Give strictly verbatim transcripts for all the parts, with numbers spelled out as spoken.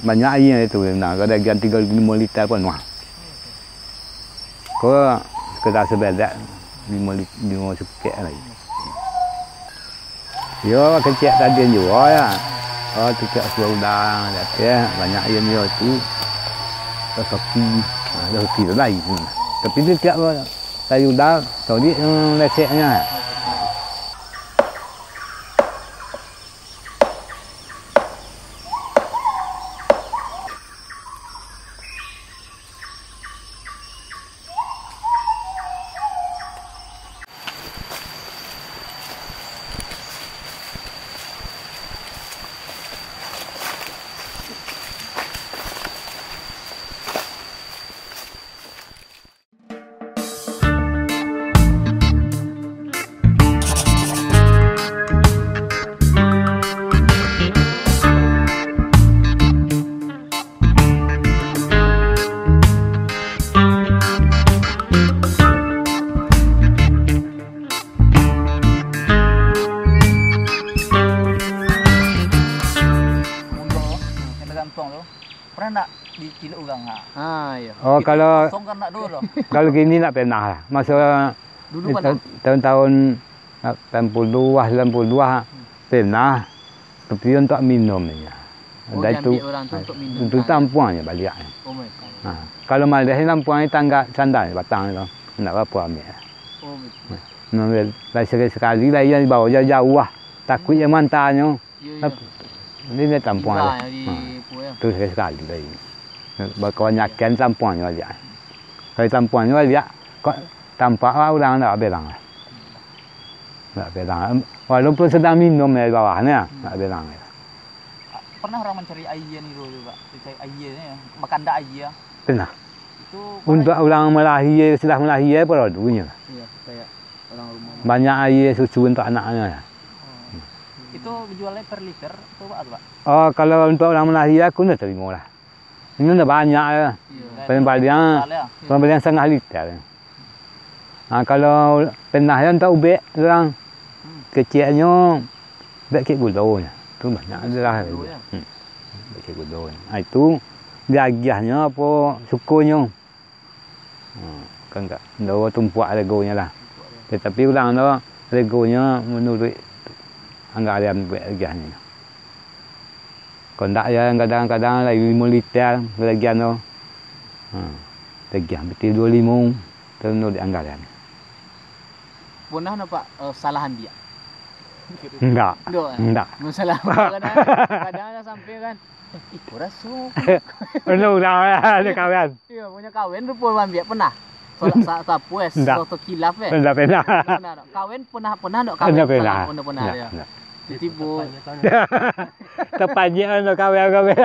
Banyak aia tu, nah, kadang tigo limo liter panuah. Ko sekedar sebelek, limo lit-, limo cukek lai. Yo, kecek tadi juo ya. Oh, tu cak sudah udah, dak banyak aia nyo tu. Dah sapi, ha, dah sapi tu lai. Tapi dia tiap tadi udah, tadi, hmm, leseknya. Mundur, yang tergantung tu. Pernah ndak dicilok urang, ha? Ah, iyo. Oh, kalau, kosong kan ndak doh. Kalau kini ndak pernah lah. Masa dulu pernah? Tahun-tahun lapan puluh dua, sembilan puluh dua, pernah. Tapi untuak minum aja. Oh, diambiak urang tu untuak minum. Untuak tampuang aja baliak. Oh, baik. Ha. Kalau maleh tampuang aja tangga sandal batang tu. Ndak apa-apa ambiak. Oh, betul. Nah, lai sakali-sakali lai yang dibawa jauh-jauh lah. Takuik yang mantanyo. Iyo, iyo. Tapi, ini dia tampuang lah. Iba yang di Ha. Pua, ya. Tu sakali-sakali lai. Bakabanyakan tampuangnyo baliak. Kalau tampuangnyo baliak, kok tampak lah urang ndak berang lah. Ndak berang. Walaupun sedang minum dari bawah ni, ndak berang lah. Pernah urang mancari aia ni dulu tu, Pak? Mancari aia ni, bakandak aia. Pernah. Itu pernah. Untuak urang malahia, sudah malahia, pun ado nyo. Iyo, kayak Banyak aia susu untuak anaknyo. Oh. Itu dijualnyo per liter atau apa tu, Pak? Oh, kalau untuak urang malahia, aku ndak tarimo lah. Ini ndak banyak lah. Iyo. Paling-paling, paling-paling satangah liter. Ha, kalau pernah yo untuak ubek urang, keceknyo ubek kek gulo nyo. Tu banyak lah. Ubek kek gulo nyo. Ha, itu diagiahnyo apo sukonyo. Hmm, kan ndak, ndak tumpuak regonyo lah. Tatapi urang tu regonyo manuruik anggaran buek regiahnyo. Kok ndak, yo kadang-kadang lai limo liter regian tu. Hmm, regian pitih duo limo, tu manuruik anggaran. Pernah ndak, Pak, eh, salah ambiak? Ndak. Ndak, eh? Ndak. Masalah kadang, kadang lah sampai kan, "Ih, kok raso?" Anu, urang lah, ado kawan. Iyo, punyo kawan rupo maambiak, pernah? Salah sa-, sapuas, ndak. Soto kilaf, eh? Ndak pernah. Ndak pernah, ndak. Kawan pernah, pernah ndak kawan? Ndak pernah. Salah, pernah, pernah, ndak, yo. Ndak. Tibo-tibo. Tapanjek anu kawan-kawan.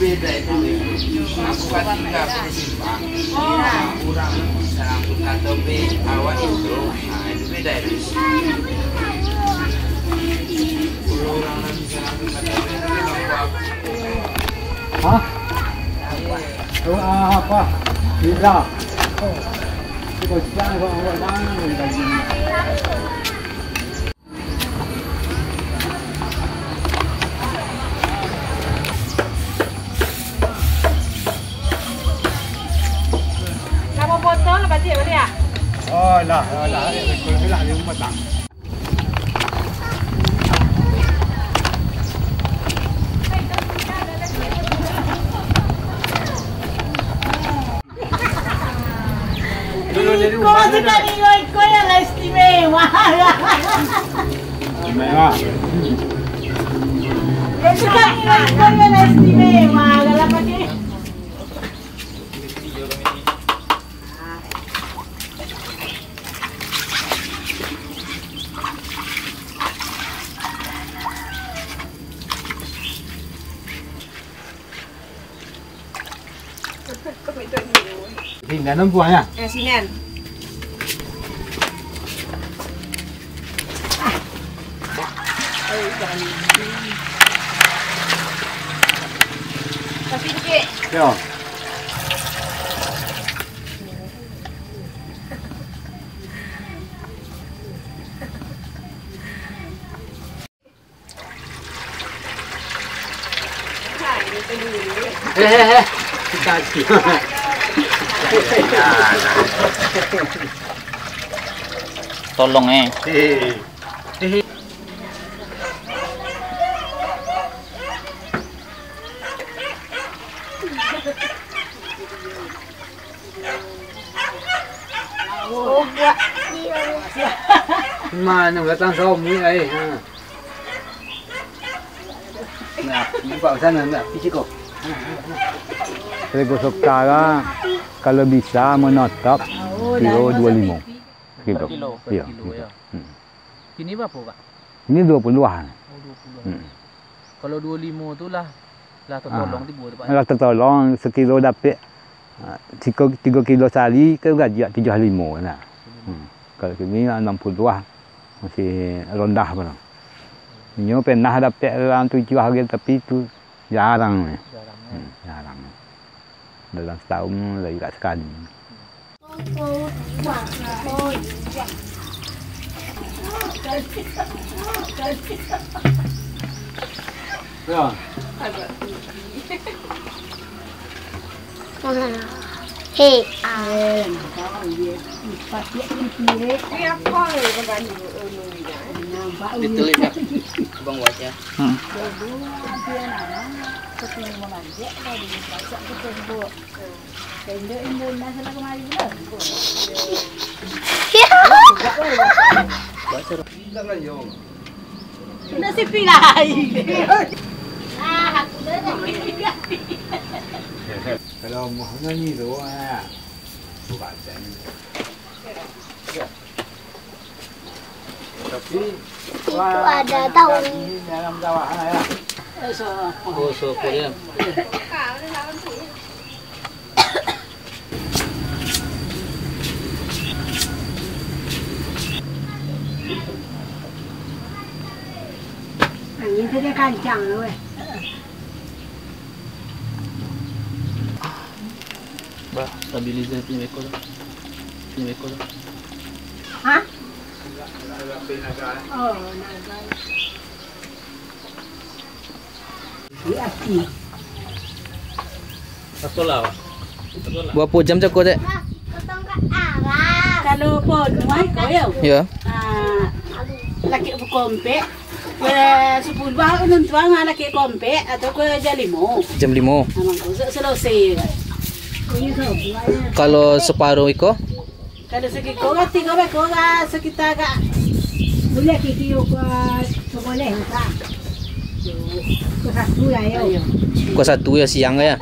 Aku kan tinggal di simpang. Urang salah satu kato be awak itu. Nah, itu beda itu. Kalau urang nan salah satu kato be itu kan buat. Hah? Doa apa? Tidak. Kita jangan buat awak jangan lagi. Nak mau potong, Pak Cik, boleh tak? Oh, lah, lah, lah. Boleh lah, lima batang. Iko sakali iko yang lah istimewa. Istimewa. Sakali iko yang lah istimewa dalam hati. Sini, dalam buahnya. Eh, sini. Kasih dikit. Yo. Eh, eh, eh. Tolong, eh. Eh, eh. Mano datang sawo muik ai. Ha. Nah, nampak sana, nak pi siko. Seribu sekarang, kalau bisa menetap kilo dua limo. Kilo. Kilo, per kilo, ya. Hmm. Kini barapo, Pak? Kini dua puluah. Oh, dua puluah. Hmm. Kalau dua limo tu lah, lah tertolong tu, Pak, ya? Lah tertolong, sekilo dapek, ah, tigo, tigo kilo sahari, kan gaji tujuah limo lah. Hmm. Kalau kini anam puluah, masih rondah pulo. Inyo pernah dapek dalam tujuah hari, tapi tu jarang ni. Jarang, ya? Hmm, jarang. Dalam setahun lah juga sekali. Ya. Hei, ah. Betul ya, Bang Wajah. Hmm. Nasi pilai. Kalau mau nyanyi tu, ah. Bukan. Tapi, itu wah, ada tahu. Dalam sawah, ya. Oh, sopor, ya. Angin tu dia kancang tu, eh. Bah, stabilizer pinyo beko tu. Pinyo beko tu. Hah? Oh, naga. Di api. Pasola, Pak. Pasola. Barapo jam cako, Dek? Kalau ponuah ko yo. Yo. Ah, lakek buko ompek. Kue sapuluah, ulun tuang lah lakek ko ompek atau kue jam limo. Jam limo. Amang ko se-, selesai. Kalau separuh iko? Kalau sakiko ka tigo beko ka sakita ka. Buliah kiki ko saboleh ka. Ko satu lah yo. Ko satu yo siang yo.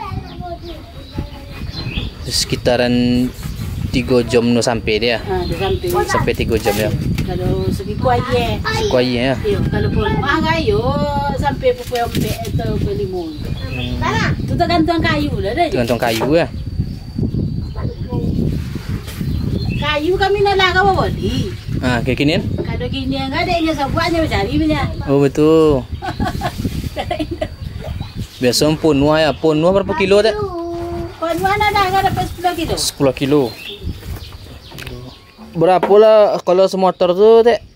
Sekitaran tigo jam no sampai dia. Ha, dia sampai. Sampai tigo jam yo. Kalau sakiko Kuayie. Kuayie, ya. Iyo, kalau pun rumah kan, yo, sampai pukul ompek atau pukul limo. Hmm. Tu tergantung kayu lah, deh. Tergantung kayu, ya. Kayu kami nak lah kawa boli. Ah, kayak gini, kan? Kalau gini, enggak ada yang sabuannya mencari punya. Oh, betul. Biasa ponuah ya, ponuah berapa kilo, Tek? Ponuah ada, ada dapat sepuluh kilo. Sepuluh kilo. Barapo lah kalau semotor tu, Tek?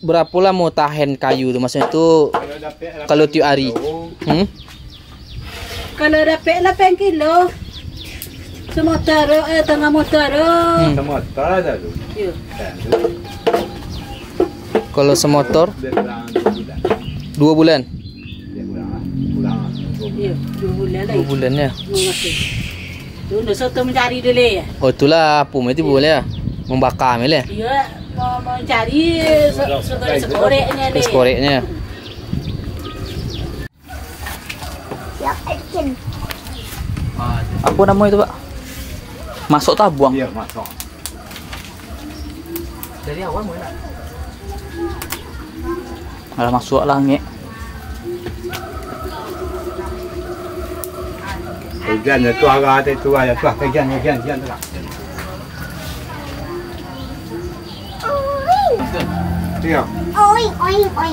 Barapo lamo tahan kayu tu? Maksudnyo tu, kalau tiok ari? Hmm? Kalau dapek lapan kilo, semotor, eh, tangah motor tu. Hmm. Semotor ada tu. Yo. Kalau semotor? Lebih kurang dua bulan. Dua bulan? Lebih kurang lah. Kurang lah. Dua bulan. Yo, dua bulan lah. Dua bulan, ya? Dua bulan. Tu, ndak soto mencari dulu, ya? Oh, itulah apo mai tibo, ya? Membakar mai, ya? Iyo, mau, mau mencari se-, sekorek-sekoreknya, deh. Sekoreknya. Apo namo itu, Pak? Masok tabuang? Iyo, masok. Dari awal mulai nak? Alah, masuak lah, ngek. Hujan ya tu, arah tu, tu, ya tu, hujan, hujan, hujan tu lah. Iyo. Oi, oi, oi.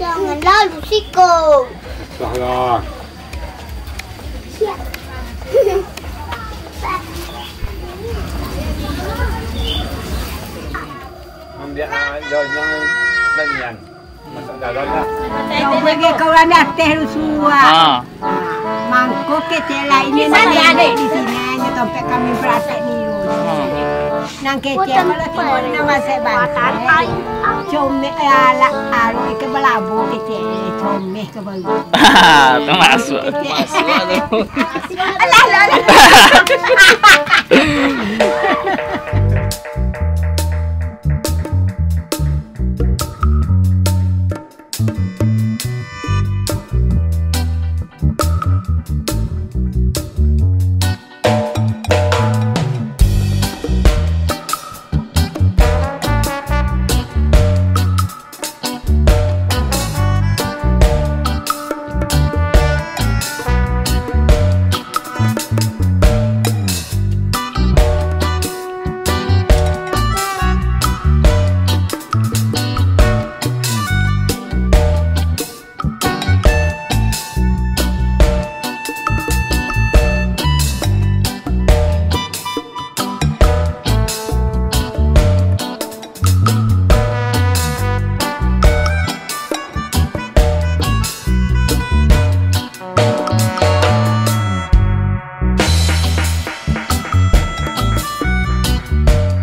Jangan lalu siko. Salah. Ambiak, ah, daun yang danian. Masuk dalam lah. Kau bagi kawan dah teh rusuah. Ha. Ha, mangko kecek lah ini. Di sini, mana ada di sini, hanya tompek kami beratek ni. Ha. Nang kecek kalau timbul nama saya bantai. Comel, eh, alah, alah, ke belabu kecek, comel. Termasuk. Termasuk tu. Alah, alah, alah.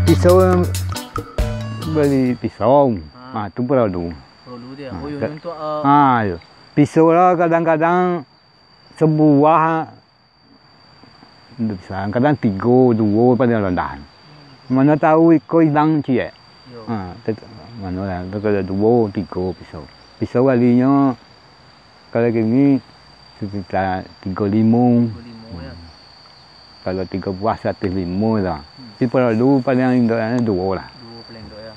Pisau, bali pisau. Ha. Ha, tu paralu. Paralu tu, ya? Ha, oh, yo, ka-, untuk, ah, yo. Pisau lah kadang-kadang sabuah, kadang tigo, duo paling randah. Mano tahu iko ilang ciek. Yo. Ha, tet-, mano lah, tu kalau duo, tigo pisau. Pisau balinyo kalau kini sekitar tigo limo. Tigo limo, ya. Hmm. Kalau tigo buah, saratuih limo lah. Hmm. Tapi paralu paling indoknyo duo lah. Duo paling indok, ya.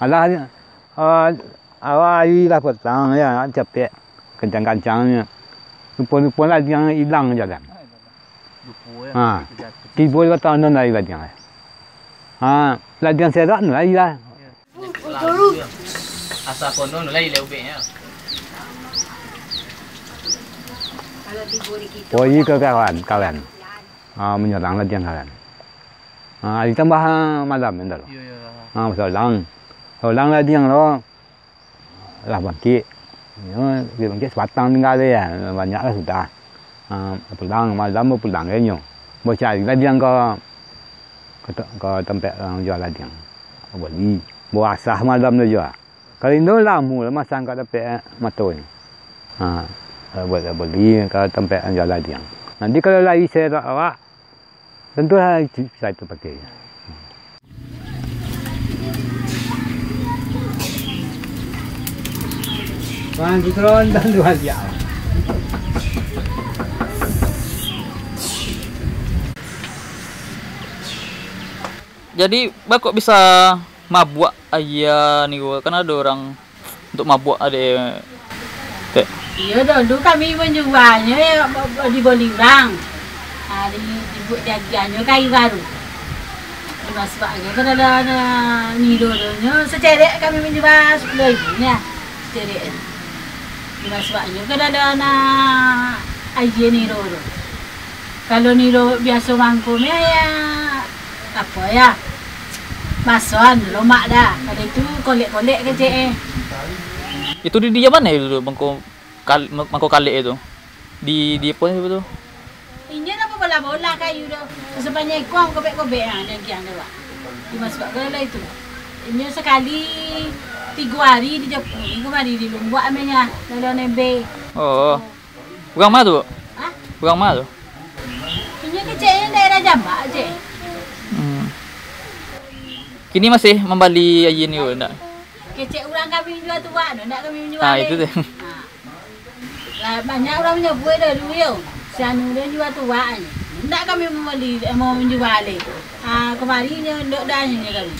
Alah, ah, Awak ari lah patang, ya, capek, kancang-kancangnyo. Rupo-rupo ladiang ilang jalan. Lupo, ya. Ha. Tibo limo taun nan lai ladiang, ya. Ha, ladiang serak nan lai lah. Ya. Asa kono nan lai le ubeknyo. Pogi ka kawan, kawan. Ha, manyarang ladiang kawan. Ha, ditambah, ha, malam, enda lo. Iya, iya. Ha, solang. Solang ladiang lo. Lah bangkik. Yo, dia bangkik sabatang tingga tu ya. Banyak lah sudah. Ha, pulang, malam bapulang ka inyo. Bacari ladiang ka, ka, ka tampek urang jua ladiang. Bali. Basah malam tu jua. Kalau indak lamo lah masang ka tampek mato nyo. Ha, bali, bali ka tampek jua ladiang. Nanti kalau lai serak awak, tantu lah bisa itu pakai. Bang, kita ronda tu aja. Jadi, bakok bisa mabuak aia ni, kan ado urang untuk mabuak ade, Tek? Iyo, dulu kami manjualnyo, yo, diboli urang. Ha, di, dibuek diagiahnyo ka Aia Baru. Dimasuak agiah ka dalam, ah, Niro tu. Nyo sacerek kami manjual sapuluah ribu nyo. Sacerek. Dimasuaknyo ka dalam, ah, aia Niro tu. Kalau Niro biaso mangko, yo, yo, apo yo, masoan, lomak dah. Kalau itu kolek-kolek kecek, eh. Itu di, di mana itu tu, mangko kal-, mangko kalek itu? Di, di apo itu? Inyo namo bola-bola kayu tu. Sapanjang ikuang kobek-kobek, ha, dagiang tu, Wak. Dimasuak ka dalam itu. Inyo sakali tigo ari dijapuk, kamari di Lubuak ameh nyo, dalam nembe. Oh. Urang ma tu, Bu? Hah? Urang ma tu? Inyo kecek inyo daerah Jambak, Cek. Hmm. Kini masih mambali aia ni, Bu, ndak? Kecek urang kami manjual tuak tu, ndak kami manjual. Ah, itu deh. Ha. Lah, banyak urang manyabuik dah dulu yo. Si anu dia jual tuak ni. Ndak kami mambali, eh, mau manjual. Ah, kamari nyo ndak dah nyo kami.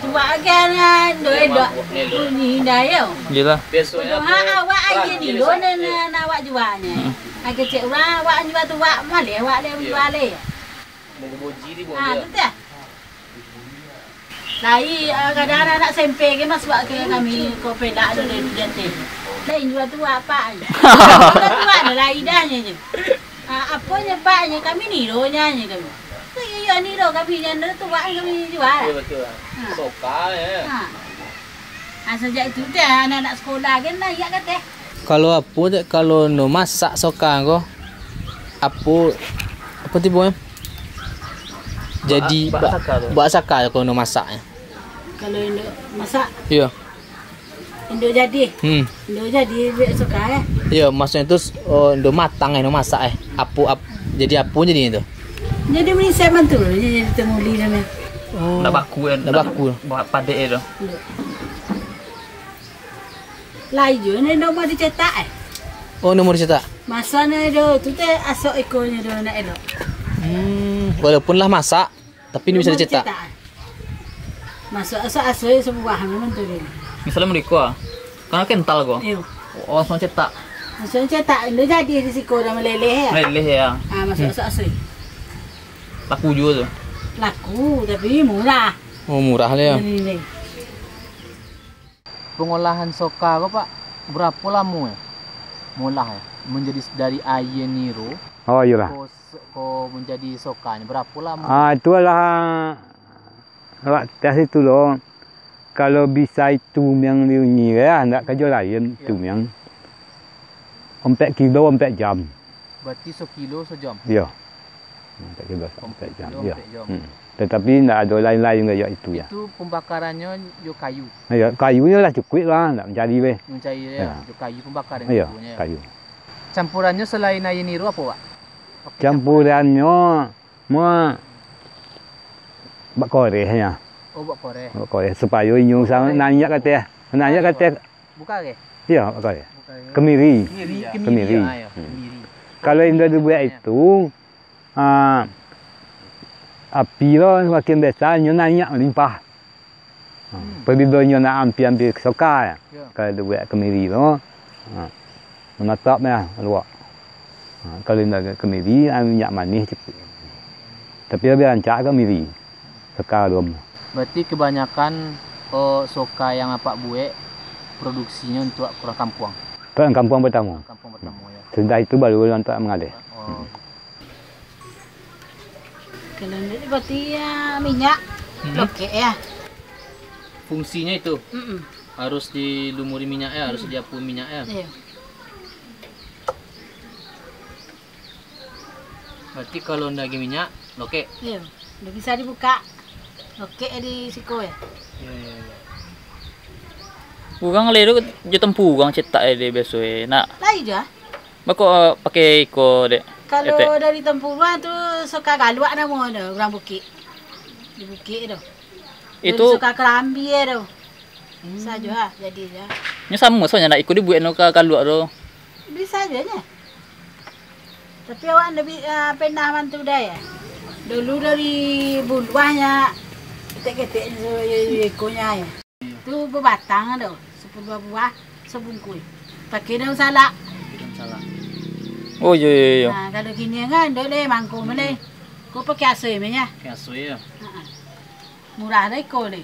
Tuak agiah nan doh elok bunyi indak yo. Iyolah. Padahal awak agiah ni lo nan, nan, nan awak jual nyo. Hmm. Agiah cek urang awak jual tuak maleh awak leh jual leh. Ah, tu dah. Lai, ah, kadang anak-anak SMP ke masuak ke kami ko pelak tu dari jateh. Lai jual tuak apak. Jual tuak dah lai dah nyo. Ah, apo nyo, Pak, nyo kami niro nyo, nyo kami. Tu iyo, iyo, niro kami nyo, niro tuak kami jual. Iyo, betul lah. Ha. Soka, ya. Ha. Ah, sajak itu teh anak-anak sekolah kan lah, iya kan teh. Kalau apo teh, kalau no masak soka ko, apo, apo tibo, eh? Jadi ba-, ba-, ba-, saka tu. Ba saka kalau no masak, eh. Kalau indak masak? Iyo. Indak jadi. Hmm. Indak jadi buek soka, eh. Iyo, maksudnyo tu, oh, indak matang, eh, indak masak, eh. Apo, ap-, jadi apo jadi tu? Jadi melinsek mantu, jadi temuli namanya. Oh. Ndak baku, eh, ndak baku. Ba-, padek, eh, tu. Indak. Lai juo, ni indak mau dicetak, eh. Oh, indak mau dicetak? Masanyo tu, tu teh asok ikonyo tu nak elok. Hmm, walaupun lah masak, tapi indak bisa dicetak. Masuak aso-aso sabuah memang tu dia. Misalnyo meriko, ah, kan kental ko. Iyo. Oh, langsung cetak. Langsung cetak, indak jadi di siko dah meleleh ya. Meleleh ya. Ah, masuak aso-aso. Laku juo tu. Laku, tapi murah. Oh, murah lah ya. Meleleh. Pengolahan soka ko, Pak, berapo lamo ya? Molah ya? Menjadi dari aia niro. Oh, iyolah. Ko Ko manjadi sokanyo barapo lamo? Ah, itu alah, awak tes itu lo. Kalau bisa itu miang di unyi ya, ndak kajo lain itu miang. Ompek kilo, ompek jam. Berarti sekilo sejam? Iyo. Ompek kilo, ompek jam. Iyo. Hmm. Tetapi ndak ado lain-lain gaya itu ya. Itu pembakarannyo jo kayu? Iyo, kayunyo lah cukuik lah, ndak mancari weh. Mancari ya, jo kayu pembakaran. Iyo, kayu. Campurannya selain aia niro apo, Pak? Pakai campuran. Campurannya, ma, bak koreh nya. Oh, bak koreh. Bak koreh, supayo inyo sa-, naiak ka ateh. Naiak ka ateh. Buka ke? Iyo, bak koreh. Buka ke? Kemiri. Kemiri, kemiri. Kemiri. Ah, iyo, kemiri. Kalau indak dibuek itu, ah, api lo semakin besar, inyo naiak malimpah. Ha, pabilo inyo nak ampia-ampia soka, ya, kalau dibuek kemiri tu, ha, manatap ya, luak. Ha, kalau indak kemiri, ah, minyak manih cipik. Tapi lebih rancak kemiri, soka alun. Berarti kebanyakan, oh, soka yang Apak buek, produksinyo untuk urang kampuang? Untuk urang kampuang pertamo. Kampuang pertamo, ya. Sudah itu baru urang tak mangaleh. Oh. Kalau indak, berarti, ya, minyak, lokek, ya. Fungsinya itu? Mm-mm. Harus dilumuri minyak ya, harus diapui minyak ya. Iyo. Berarti kalau ndak agi minyak, lokek. Iyo. Ndak bisa dibuka. Lokek di siko ya. Iyo, iyo, iyo. Urang lai tu jo tempurang cetak e biaso e, nak. Lai jo ah. Bako, eh, pakai iko, Dek? Kalau Etek. Dari tempurang tu suka galuak namo tu, urang bukik. Di bukik tu. Itu suka kelambi tu. Sajo ah, jadi ja. Nyo samo sabananyo nak iko dibuek no ka galuak tu. Bisa ja nyo. Tapi awak ndak bi-, ah, pernah mantu dai ya. Dulu dari buluahnyo, ketek-ketek nyo, ikonyo ya. Tu babatang tu, sapuluah buah, sabungkuih. Pakai daun salak. Daun salak. Oh, iyo, iyo, iyo. Nah, kalau kini kan, ndak lai mangko malai. Ko pakai asoi mah, ya? Pakai asoi, ya. Ha-ha. Murah dah iko lai.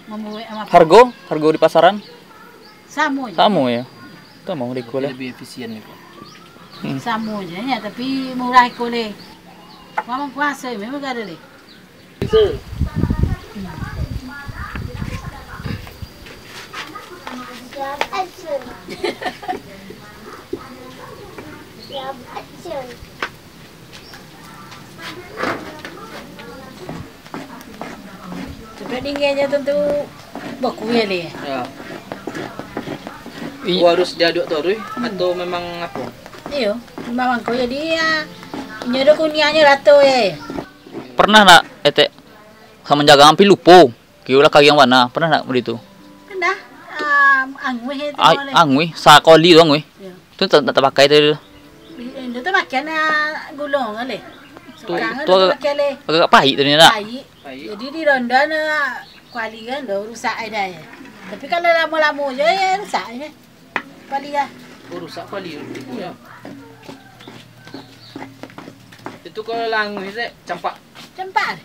Mambuek apo? Hargo? Hargo di pasaran? Samo je. Samo, ya? Itu mau di iko lai. Lebih efisien iko. Hmm. Samo je, ya, tapi murah iko lai. Mamang kuaso, memang kada lai. Tapi dinginnyo tantu baku ya, Li? Ya. I- Oh, harus diaduk taruih atau memang apo? Iyo, memang ko jadi ya. Inyo do kuniangnyo rato ya. Pernah ndak, Etek, samo jagang ampia lupo? Kiro lah kariang bana. Pernah ndak bali tu? Pernah. Ah, anguih itu. Ai, anguih. Sakali tu anguih. Iyo. Tu tak, tak tapakai tu. Inyo tu makan, ah, gulung kan leh. Tu, Sekarang tu tu agak, makan leh. Agak pahik tu nyo nak. Pahik. Pahik. Jadi di ronda na kuali kan dah rusak ai dah ya. Tapi kalau lamo-lamo je ya rusak ai. Pali ah. Oh, rusak pali. Ya. Itu kalau languih, Zek, campak. Campak.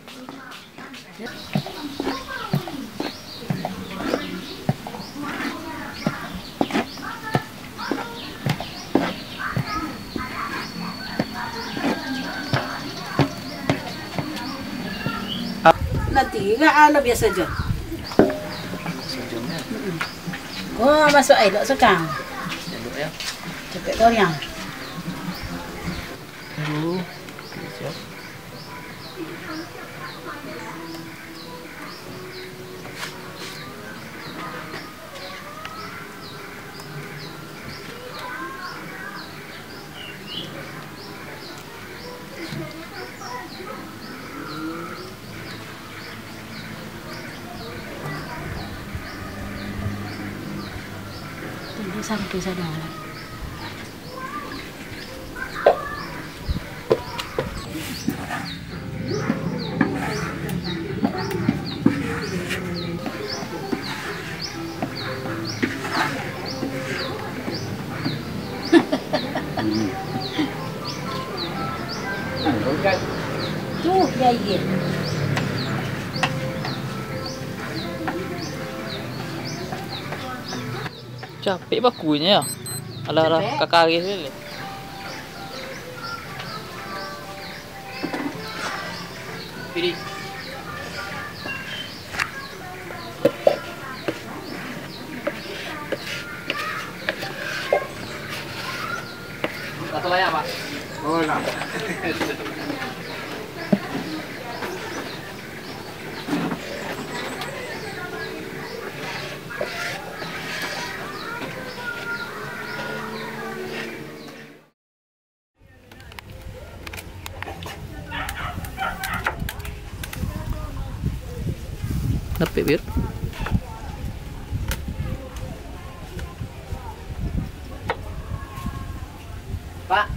Nanti ingat ah, lah biasa je. Sejamnya. Mm-mm. Oh, masuk air dok sekang. Elok ya. Capek goyang. Aduh. Oke, siap. Tunggu sampai sadar. Tu, ya, iya. Capek bakunyo, ya. Alah, alah, Capek. Kakarih tu leh. Pilih. Satu banyak, Pak. Oh, nak. Dapik, Bir? Pak.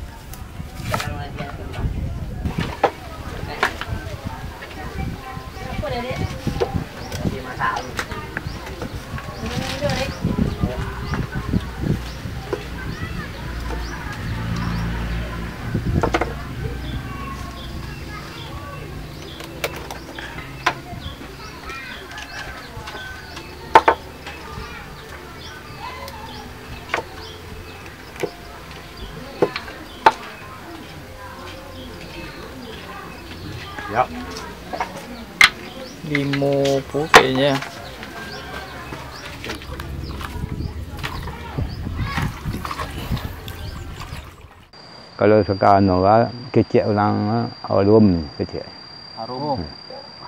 Ya. Limo puluh kayaknya. Kalau suka anu lah, kecek ulang, alun kecek. Harum. Hmm.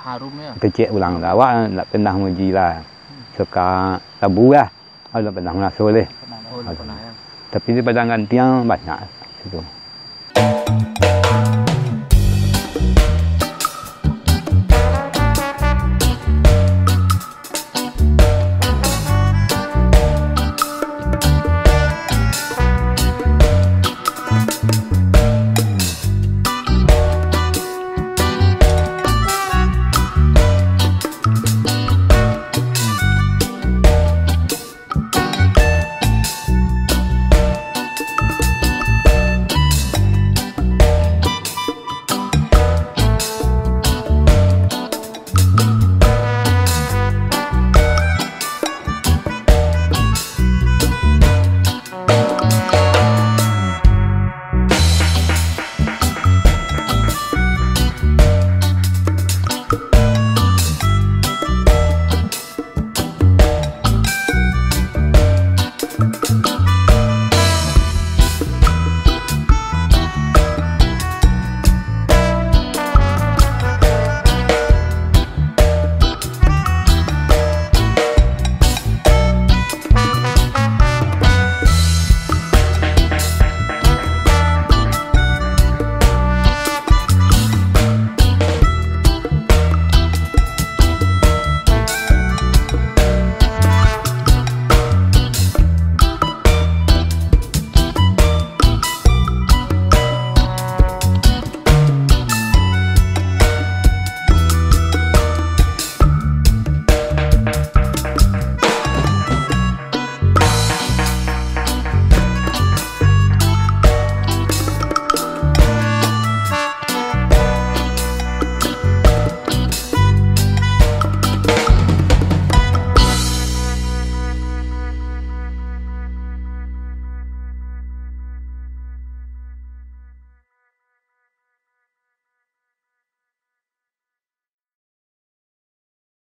Harum ya? Kecek ulang lah. Awak ndak pernah nguji lah. Suka tabu lah. Alun pernah maraso leh. Oh, alun pernah ya. Tapi di Padang Gantiang banyak situ.